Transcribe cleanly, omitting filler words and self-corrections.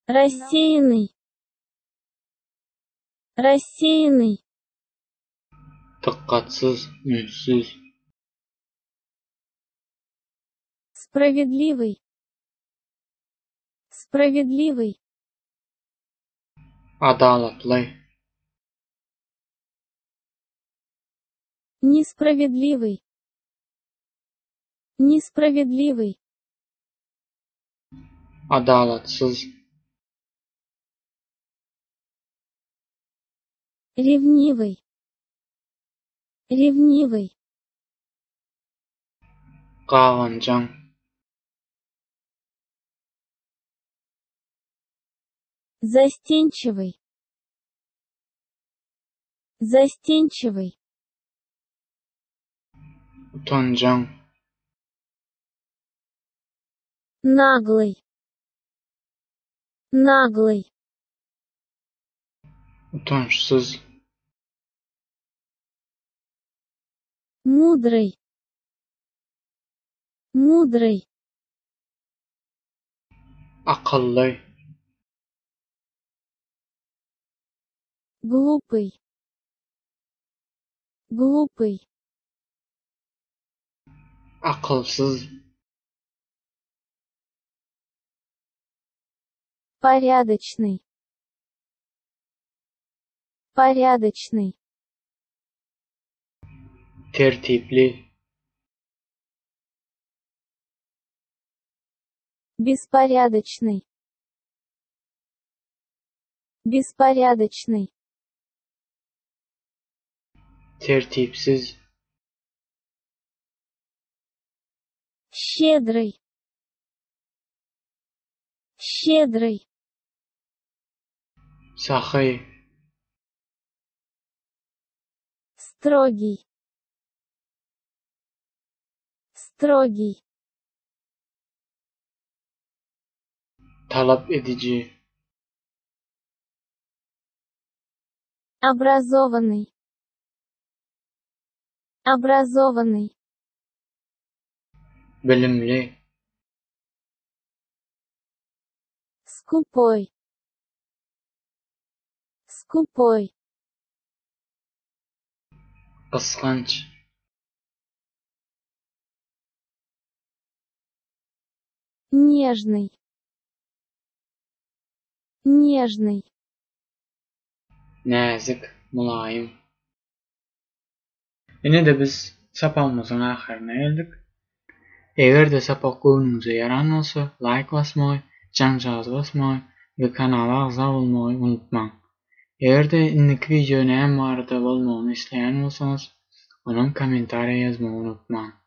Рассеянный. Рассеянный. Dykgatsyz, ünssüz. Справедливый. Справедливый. Adalatly. Несправедливый. Несправедливый. Adalatsyz. Ревнивый. Ревнивый. Gabanjaň. Застенчивый. Застенчивый. Utanjaň. Наглый. Наглый. Utançsyz. Мудрый. Мудрый. Akylly. Глупый. Глупый. Akylsyz. Порядочный. Порядочный. Tertipli. Беспорядочный. Беспорядочный. Tertipsiz. Щедрый. Щедрый. Sahy. Строгий. Строгий. Talap ediji. Образованный. Образованный. Bilimli. Скупой. Скупой. Gysganç. Нежный. Нежный. Näzik, mylaýym. Ine-de biz sapagymyzyň ahyryna geldik. Eger-de sapak göwnüňize ýaran bolsa, laýk basmagy, jaňjagazy basmagy we kanala agza bolmagy unutmaň. Eger-de indiki wideo näme barada bolmagyny isleýän bolsaňyz, onam kommentariýa ýazmagy unutmaň.